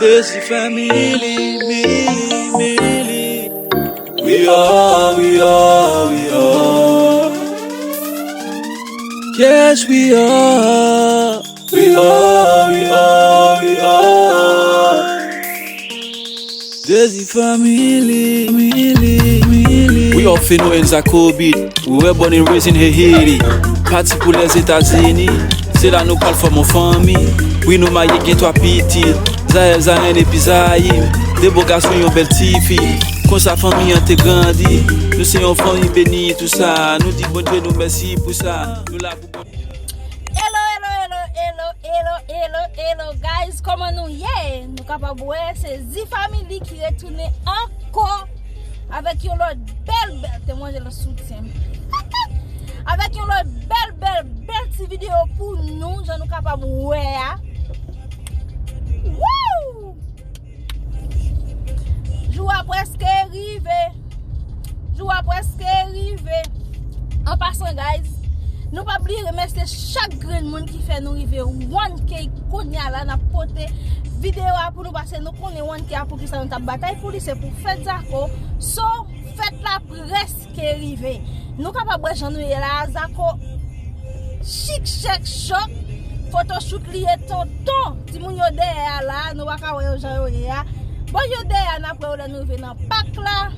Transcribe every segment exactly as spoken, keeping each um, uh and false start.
Desi family, mili, mili. We are, we are, we are. Yes, we are. We are, we are, we are. Desi family, mili, mili. We are Feno and Zakobi. We were born and raised in Haiti. Pati pou Lèzetazini. Se la nou pral fòm yon fanmi. Wi, nou marye, gen twa pitit. Zael, Zayen epi Zayim. De bo gason, yon bèl tifi. Konsa fanmi an te grandi. Nou se yon fanmi beni, tou sa. Nou di Bondye nou mèsi pou sa. Nou la pou Bondye. Hello, hello, hello, hello, hello, hello, hello, guys, kòman nou ye? Nou kapab wè se Zi Family ki retounen ankò avèk yon lòt bèl, bèl, te manje nan soutyen m. Avèk yon lòt bèl, bèl, bèl ti videyo pou nou, jan nou kapab wè a. Woo! Jou a prèske rive. Jou a prèske rive. An pasan, guys, nou pa bliye remèsye chak grenn moun ki fè nou rive one K. Kounye a la, n ap pote videyo a pou nou, paske nou konnen one K a, poukisa nou t ap batay pou li, se pou fèt Zako. So, fèt la prèske rive. Nou kapab wè jan nou ye la a, Zako chik chèk chòk. Photoshoot li ye, tonton. Timoun yo dèyè a la, nou pa ka wè yo jan yo ye a. Bon, yo dèyè a, n ap wè yo lè nou rive nan pak la.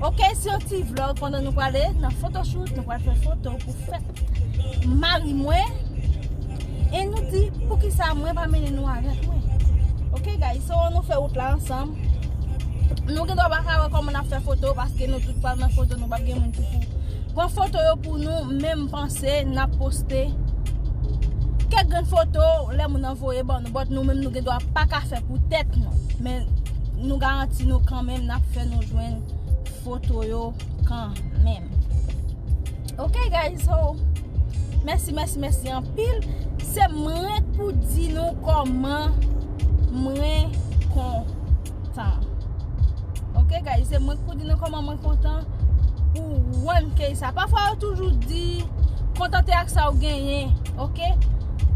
Oke, se yon ti vlog pandan nou prale nan photoshoot, nou pral fè foto pou fèt mari mwen. E nou di, poukisa mwen pa mennen nou avèk mwen? Oke, guys, so nou fè wout la ansanm. Nou gendwa pa ka wè kòman n ap fè foto, paske nou tout pral nan foto, nou p ap gen moun ki pou pran foto yo pou nou, men m panse n ap poste kèk grenn foto lè moun nan voye ban nou, but nou menm nou gendwa pa ka fè pou tèt nou. Men nou garanti nou kanmenm n ap fè nou jwenn foto yo kanmenm. Ok, guys, so, mèsi, mèsi, mèsi anpil. Se mwen k pou di nou kòman mwen kontan. Ok, guys, se mwen k pou di nou kòman mwen kontan pou one K sa. Pafwa, yo toujou di, kontante ak sa w genyen, ok?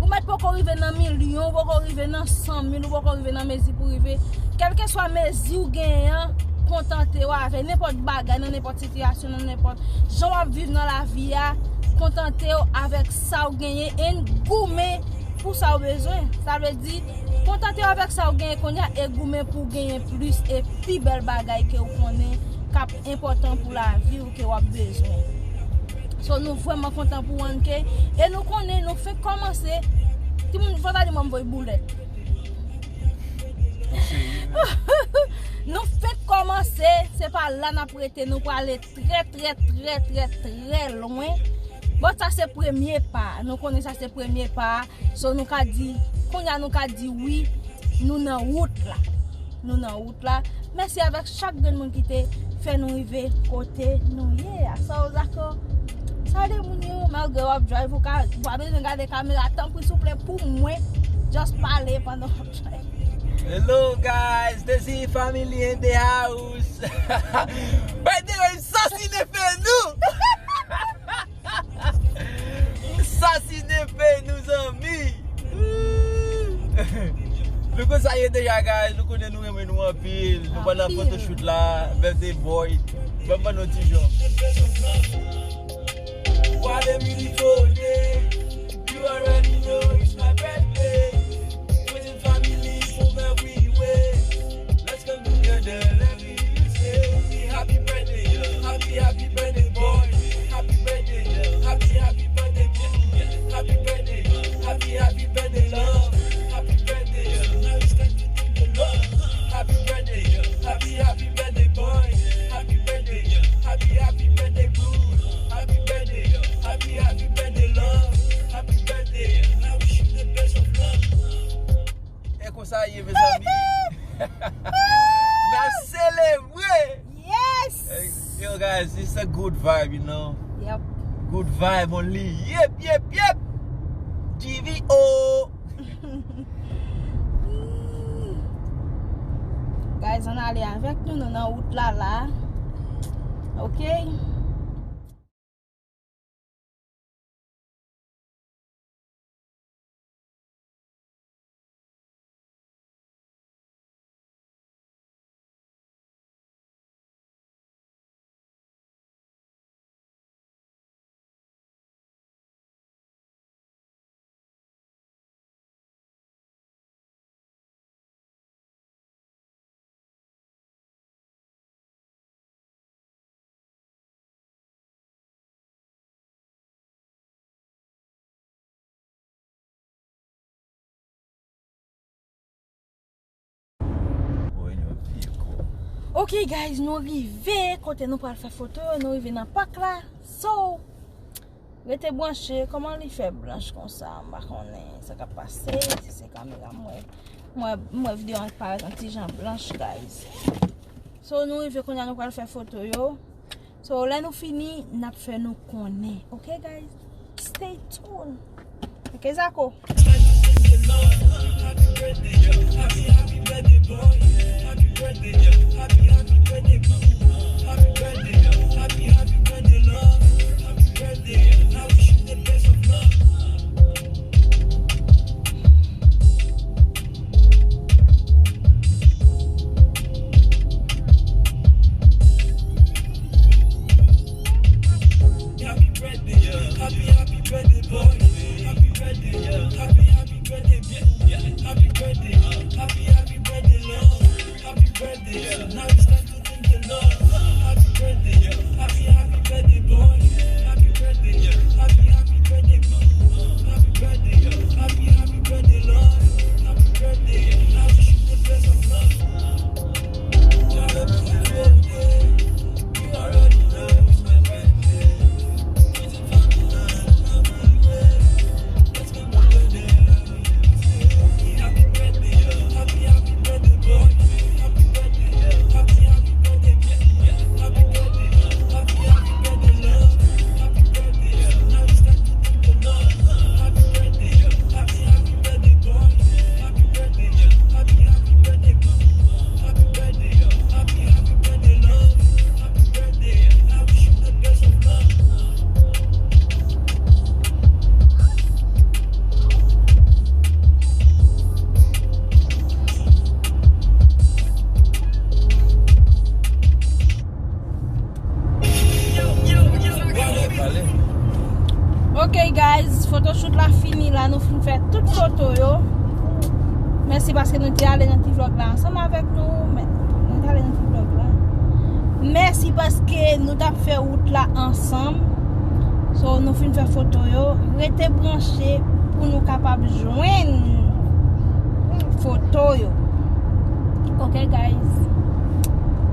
Ou mèt poko rive nan milyon, ou poko rive nan san mil, ou poko rive nan mezi pou rive. Kèlkeswa mezi w genyen an, kontante w avè nenpòt bagay, nan nenpòt sitiyasyon, nan nenpòt jan w ap viv nan lavi a, kontante w avèk sa w genyen, e goumen pou sa w bezwen. Sa vle di, kontante w avèk sa w genyen kounye a, e goumen pou w genyen plis e pi bèl bagay ke w konnen k ap enpòtan pou lavi w, ke w ap bezwen. So, nou vrèman kontan pou one K, e nou konnen nou fenk kòmanse. Timoun, fò ta di mwen m voye boulèt. Nou fenk kòmanse, se pa la n ap rete, nou prale trè, trè, trè, trè, trè lwen. Bon, sa se premye pa. Nou konnen sa se premye pa. So, nou ka di, kounye a nou ka di wi, nou nan wout la. Nou nan wout la. Mèsi avèk chak grenn moun ki te fè nou rive kote nou ye a. So, Zako, salye moun yo, malgre w ap drive, ou ka, ou pa bezwen gade kamera, tanpri, souple, pou mwen, just pale pandan w ap drive. Hello guys, Desi family in the house. By the way, sasinen Feno. Sasinen Feno, zanmi. Nou konn sa ye deja, guys. Nou konnen nou renmen nou anpil. Nou pral nan photoshoot la, birthday boy. Ban m ban nou ti jan. Wale mi li kole. You already know it's my birthday. Friends and family from everywhere. Let's come together, let me say happy birthday, yeah. Happy, happy birthday, boy. Happy birthday, yeah. Happy, happy birthday, boo. Happy birthday, yeah. Happy, happy birthday, love. Happy birthday, yeah. Now it's time to give the love. Happy birthday, yeah. Happy, happy birthday, boy. Happy birthday, yeah. Happy, happy birthday, boo. Happy birthday, yeah. Happy, happy birthday, love. Happy birthday, yeah. I wish you the best of luck. E konsa ye, mezanmi. N ap selebre. Yes. Yo, guys, it's a good vibe, you know. Yep. Good vibe only. Yep, yep, yep. G V O. Guys, ann ale avèk nou, nou nan wout la la. Ok. Ok guys, nou rive kote nou pral fè foto yo, nou rive nan pak la. So, rete branche. Kòman li fè blanch konsa? M pa konnen sa k ap pase. Si se kamera m wè, m wè, m wè videyo an parèt an ti jan blanch, guys. So, nou rive kounye a, nou pral fè foto yo. So, lè nou fini, n ap fè nou konnen. Ok guys? Stay tuned. Ok, Zako? Ok guys, photoshoot la fini la, nou fin fè tout foto yo. Mèsi paske nou te ale nan ti vlog la ansanm avèk nou. Mè-, nou te ale nan ti vlog la. Mèsi paske nou t ap fè wout la ansanm. So, nou fin fè foto yo. Rete branche pou nou kapab jwenn foto yo. Ok guys.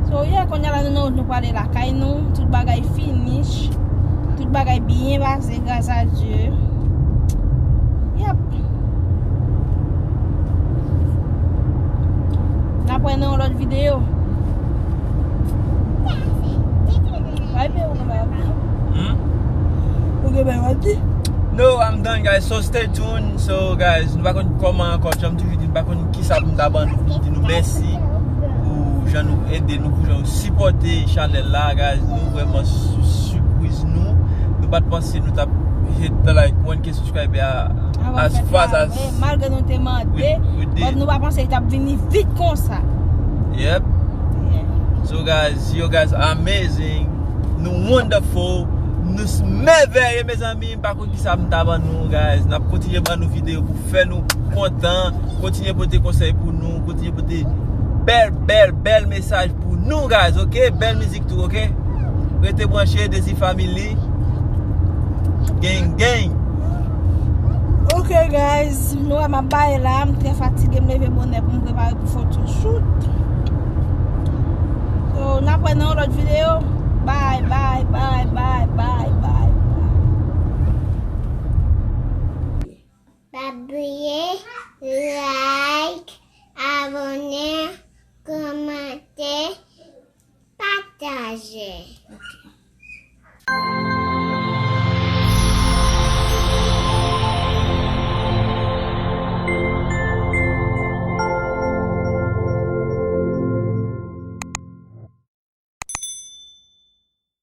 So, yeah, kounye a la nou nan wout, nou prale lakay nou. Tout bagay finish. Tout bagay byen pase, gras a Dye. Yep. N ap wè nan yon lòt videyo. Bay pe ou gen bagay ap di. Hmm? Ou gen bagay ap di? No, I'm done, guys. So stay tuned. So, guys, nou pa konn kòman ankò, jan m toujou di, nou pa konn kisa pou nou ta ban nou, pou nou di nou mèsi pou jan nou ede nou, pou jan nou sipòte chanèl la, guys. Nou vrèman su-, sipriz nou. Nou pa t panse nou t ap hit the, like, one K subscriber a, as fast as, malgre nou te mande, but nou pa panse li t ap vini vit konsa. Yep. Yeah. So, guys, you guys are amazing. Nou wonderful. Nou s-, mèvèye, mezanmi. M pa konn kisa m ta ban nou, guys. N ap kontinye ban nou videyo pou fè nou kontan. Kontinye pote konsèy pou nou. Kontinye pote bèl, bèl, bèl mesaj pou nou, guys, ok? Bèl mizik tou, ok? Rete branche, Dezi Family. Gang, gang. Ok, guys, nou wè m ap baye la. M trè fatige, m leve bonè pou m prepare pou photoshoot. So, n ap wè nan yon lòt videyo. Bye, bye, bye, bye, bye, bye, bye. Pa bliye like, abòne, kòmante, pataje.